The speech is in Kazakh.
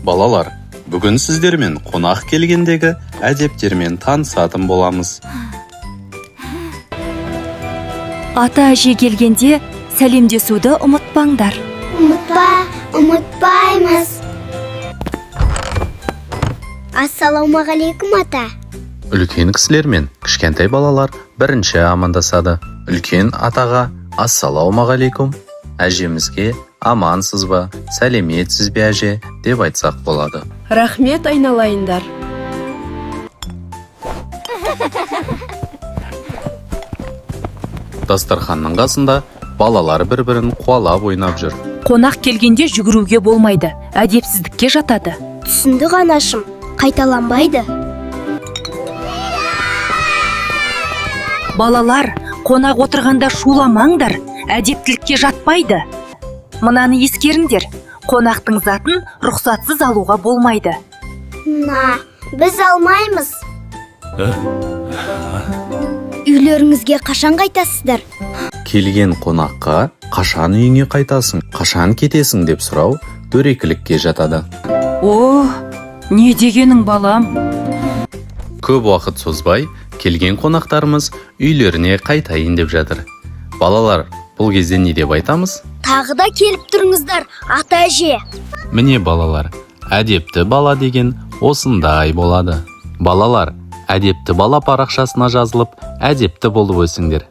Балалар, бүгін сіздермен қонақ келгендегі әдептермен танысатын боламыз. Ата әже келгенде сәлемдесуді ұмытпаңдар. Ұмытпа, ұмытпаймыз. Ассалаумағалейкум, ата. Үлкен кісілер мен кішкентай балалар бірінші амандасады. Үлкен атаға ассалаумағалейкум, әжемізге амансыз ба, сәлеметсіз бе, әже деп айтсақ болады. Рахмет, айналайындар. Дастарханның қасында балалар бір-бірін қуалап ойнап жүр. Қонақ келгенде жүгіруге болмайды, әдепсіздікке жатады. Түсіндік, анашым, қайталанбайды. Балалар, қонақ отырғанда шуламаңдар, әдептілікке жатпайды. Мынаны ескеріңдер: қонақтың затын рұқсатсыз алуға болмайды. На, біз алмаймыз. Үйлеріңізге қашан қайтасыздар? Келген қонаққа қашан үйіңе қайтасың, қашан кетесің деп сұрау дөрекілікке жатады. О, не дегенің, балам? Көп уақыт созбай, келген қонақтарымыз үйлеріне қайтайын деп жатыр. Балалар, бұл кезде не деп айтамыз? Тағы да келіп тұрыңыздар, ата әже. Міне, балалар, әдепті бала деген осындай болады. Балалар, әдепті бала парақшасына жазылып, әдепті болып өсіңдер.